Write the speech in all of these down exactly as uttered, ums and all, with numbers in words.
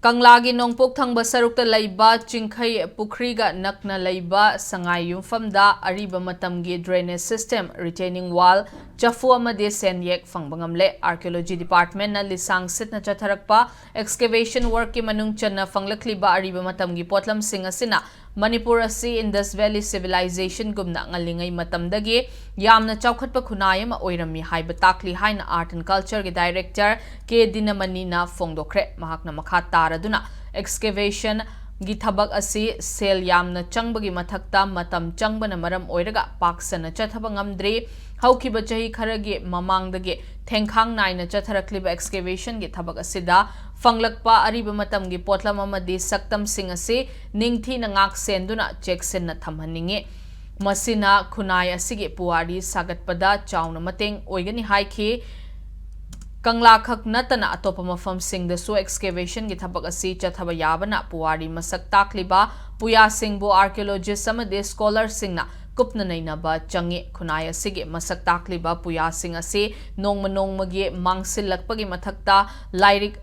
ꯀꯪꯂꯥꯒꯤ ꯅꯣꯡꯄꯣꯛ ꯊꯪꯕ ꯁꯔꯨꯛꯇ ꯂꯩꯕ ꯆꯤꯡꯈꯩ ꯄꯨꯈ꯭ꯔꯤꯒ ꯅꯛꯅ ꯂꯩꯕ ꯁꯉꯥꯏ ꯌꯨꯝꯐꯝꯗ ꯑꯔꯤꯕ ꯃꯇꯝꯒꯤ drainage system, retaining wall, ꯆꯐꯨ ꯑꯃꯗꯤ ꯁꯦꯟꯌꯦꯛ ꯐꯪꯕ ꯉꯝꯂꯦ꯫ Archaeology Department ꯅ ꯂꯤꯁꯥꯡ ꯁꯤꯠꯅ ꯆꯠꯊꯔꯛꯄ excavation work ꯀꯤ ꯃꯅꯨꯡ ꯆꯟꯅ ꯐꯪꯂꯛꯂꯤꯕ ꯑꯔꯤꯕ ꯃꯇꯝꯒꯤ ꯄꯣꯠꯂꯝꯁꯤꯡ ꯑꯁꯤꯅ ꯃꯅꯤꯄꯨꯔ ꯑꯁꯤ Indus Valley Civilization ꯒꯨꯝꯅ ꯉꯜꯂꯤꯉꯩ ꯃꯇꯝꯗꯒꯤ ꯌꯥꯝꯅ ꯆꯥꯎꯈꯠꯄ ꯈꯨꯟꯅꯥꯏ ꯑꯃ ꯑꯣꯏꯔꯝꯃꯤ ꯍꯥꯏꯕ ꯇꯥꯛꯂꯤ ꯍꯥꯏꯅ Art and Culture ꯒꯤ Director ꯀꯦ ꯗꯤꯅꯃꯅꯤꯅ ꯐꯣꯡꯗꯣꯛꯈ꯭ꯔꯦ꯫ ꯃꯍꯥꯛꯅ ꯃꯈꯥ ꯇꯥꯔꯗꯨꯅ, excavation ꯒꯤ ꯊꯕꯛ ꯑꯁꯤ ꯁꯦꯜ ꯌꯥꯝꯅ ꯆꯪꯕꯒꯤ ꯃꯊꯛꯇ ꯃꯇꯝ ꯆꯪꯕꯅ ꯃꯔꯝ ꯑꯣꯏꯔꯒ ꯄꯥꯛ ꯁꯟꯅ ꯆꯠꯊꯕ ꯉꯝꯗ꯭ꯔꯤ꯫ ꯍꯧꯈꯤꯕ ꯆꯍꯤ ꯈꯔꯒꯤ ꯃꯃꯥꯡꯗꯒꯤ ꯊꯦꯡꯈꯥꯡ ꯅꯥꯏꯅ ꯆꯠꯊꯔꯛꯂꯤꯕ excavation ꯒꯤ ꯊꯕꯛ ꯑꯁꯤꯗ ꯐꯪꯂꯛꯄ ꯑꯔꯤꯕ ꯃꯇꯝꯒꯤ ꯄꯣꯠꯂꯝ ꯑꯃꯗꯤ ꯁꯛꯇꯝꯁꯤꯡ ꯑꯁꯤ ꯅꯤꯡꯊꯤꯅ ꯉꯥꯛ ꯁꯦꯟꯗꯨꯅ ꯆꯦꯛꯁꯤꯟꯅ ꯊꯝꯍꯟꯅꯤꯡꯏ꯫ ꯃꯁꯤꯅ ꯈꯨꯟꯅꯥꯏ ꯑꯁꯤꯒꯤ ꯄꯨꯋꯥꯔꯤ ꯁꯥꯒꯠꯄꯗ ꯆꯥꯎꯅ ꯃꯇꯦꯡ ꯑꯣꯏꯒꯅꯤ ꯍꯥꯏꯈꯤ꯫ ꯀꯪꯂꯥ ꯈꯛ ꯅꯠꯇꯅ ꯑꯇꯣꯞꯄ ꯃꯐꯝꯁꯤꯡꯗꯁꯨ excavation ꯒꯤ ꯊꯕꯛ ꯑꯁꯤ ꯆꯠꯊꯕ ꯌꯥꯕꯅ ꯄꯨꯋꯥꯔꯤ ꯃꯁꯛ ꯇꯥꯛꯂꯤꯕ ꯄꯨꯌꯥꯁꯤꯡꯕꯨ archaeologist ꯑꯃꯗꯤ scholar ꯁꯤꯡꯅ ꯀꯨꯞꯅ ꯅꯩꯅꯕ ꯆꯪꯏ꯫ ꯈꯨꯟꯅꯥꯏ ꯑꯁꯤꯒꯤ ꯃꯁꯛ ꯇꯥꯛꯂꯤꯕ ꯄꯨꯌꯥꯁꯤꯡ ꯑꯁꯤ ꯅꯣꯡꯃ ꯅꯣꯡꯃꯒꯤ ꯃꯥꯡꯁꯤꯜꯂꯛꯄꯒꯤ ꯃꯊꯛꯇ ꯂꯥꯏꯔꯤꯛ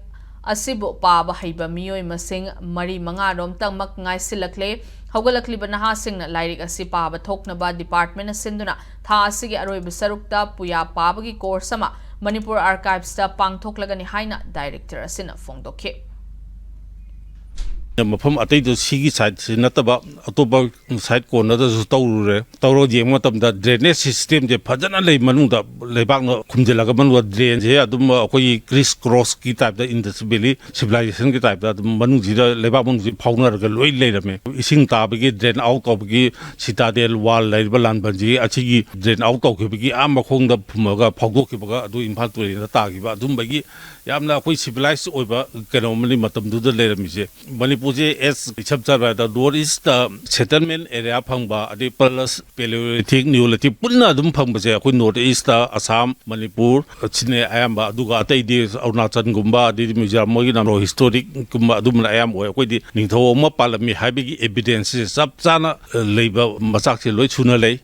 ꯑꯁꯤꯕꯨ ꯄꯥꯕ ꯍꯩꯕ ꯃꯤꯑꯣꯏ ꯃꯁꯤꯡ ꯃꯔꯤ ꯃꯉꯥ ꯔꯣꯝꯇꯪꯃꯛ ꯉꯥꯏꯁꯤꯜꯂꯛꯂꯦ꯫ ꯍꯧꯒꯠꯂꯛꯂꯤꯕ ꯅꯍꯥꯁꯤꯡꯅ ꯂꯥꯏꯔꯤꯛ ꯑꯁꯤ ꯄꯥꯕ ꯊꯣꯛꯅꯕ department ꯅ ꯁꯤꯟꯗꯨꯅ ꯊꯥ ꯑꯁꯤꯒꯤ ꯑꯔꯣꯏꯕ ꯁꯔꯨꯛꯇ ꯄꯨꯌꯥ ꯄꯥꯕꯒꯤ course ꯑꯃ Manipur Archives ꯇ ꯄꯥꯡꯊꯣꯛꯂꯒꯅꯤ ꯍꯥꯏꯅ director ꯑꯁꯤꯅ ꯐꯣꯡꯗꯣꯛꯈꯤ꯫ ꯃꯐꯝ ꯑꯇꯩꯗ ꯁꯤꯒꯤ side ꯁꯤ ꯅꯠꯇꯕ ꯑꯇꯣꯞꯄ side corner ꯗꯁꯨ ꯇꯧꯔꯨꯔꯦ꯫ ꯇꯧꯔꯒ ꯌꯦꯡꯕ ꯃꯇꯝꯗ drainage system ꯁꯦ ꯐꯖꯅ ꯂꯩ, ꯃꯅꯨꯡꯗ ꯂꯩꯕꯥꯛꯅ ꯈꯨꯝꯖꯤꯜꯂꯒ ꯃꯅꯨꯡꯗ drain ꯁꯦ ꯑꯗꯨꯝ ꯑꯩꯈꯣꯏꯒꯤ criss cross ꯀꯤ type ꯇ Indus Valley Civilization ꯒꯤ type ꯇ ꯑꯗꯨꯝ ꯃꯅꯨꯡꯁꯤꯗ ꯂꯩꯕꯥꯛ ꯃꯅꯨꯡꯁꯤ ꯐꯥꯎꯅꯔꯒ ꯂꯣꯏ ꯂꯩꯔꯝꯃꯦ꯫ ꯏꯁꯤꯡ ꯇꯥꯕꯒꯤ drain out ꯇꯧꯕꯒꯤ citadel wall ꯂꯩꯔꯤꯕ ꯂꯥꯟꯕꯟꯁꯤ ꯑꯁꯤꯒꯤ drain out ꯇꯧꯈꯤꯕꯒꯤ ꯑꯥ ꯃꯈꯣꯡꯗ ꯐꯨꯝꯃꯒ ꯐꯥꯎꯗꯣꯛꯈꯤꯕꯒ ꯑꯗꯨ ꯏꯝꯐꯥꯜ ꯇꯨꯔꯦꯜꯗ ꯇꯥꯈꯤꯕ ꯑꯗꯨꯝꯕꯒꯤ ꯌꯥꯝꯅ ꯑꯩꯈꯣꯏ civilized ꯑꯣꯏꯕ ꯀꯩꯅꯣ ꯑꯃꯅꯤ ꯃꯇꯝꯗꯨꯗ ꯂꯩꯔꯝꯃꯤꯁꯦ꯫ ꯃꯅꯤꯄꯨꯔꯁꯦ as ꯏꯁꯝ ꯁꯝꯅ ꯍꯥꯏꯔꯕꯗ North East ꯇ settlement area ꯐꯪꯕ, ꯑꯗꯩ plus Paleolithic, Neolithic ꯄꯨꯟꯅ ꯑꯗꯨꯝ ꯐꯪꯕꯁꯦ ꯑꯩꯈꯣꯏ North East ꯇ ꯑꯁꯥꯝ, ꯃꯅꯤꯄꯨꯔ ꯁꯤꯅꯦ ꯑꯌꯥꯝꯕ, ꯑꯗꯨꯒ ꯑꯇꯩꯗꯤ ꯑꯔꯨꯅꯥꯆꯜꯒꯨꯝꯕ, ꯑꯗꯩꯗꯤ ꯃꯤꯖꯣꯔꯥꯝ, ꯃꯣꯏꯒꯤꯅ historic ꯀꯨꯝꯕ ꯑꯗꯨꯝꯕꯅ ꯑꯌꯥꯝꯕ ꯑꯣꯏ꯫ ꯑꯩꯈꯣꯏꯗꯤ ꯅꯤꯡꯊꯧ ꯑꯃ ꯄꯥꯜꯂꯝꯃꯤ ꯍꯥꯏꯕꯒꯤ evidence ꯁꯦ ꯆꯞ ꯆꯥꯅ ꯂꯩꯕ ꯃꯆꯥꯛꯁꯦ ꯂꯣꯏ ꯁꯨꯅ ꯂꯩ꯫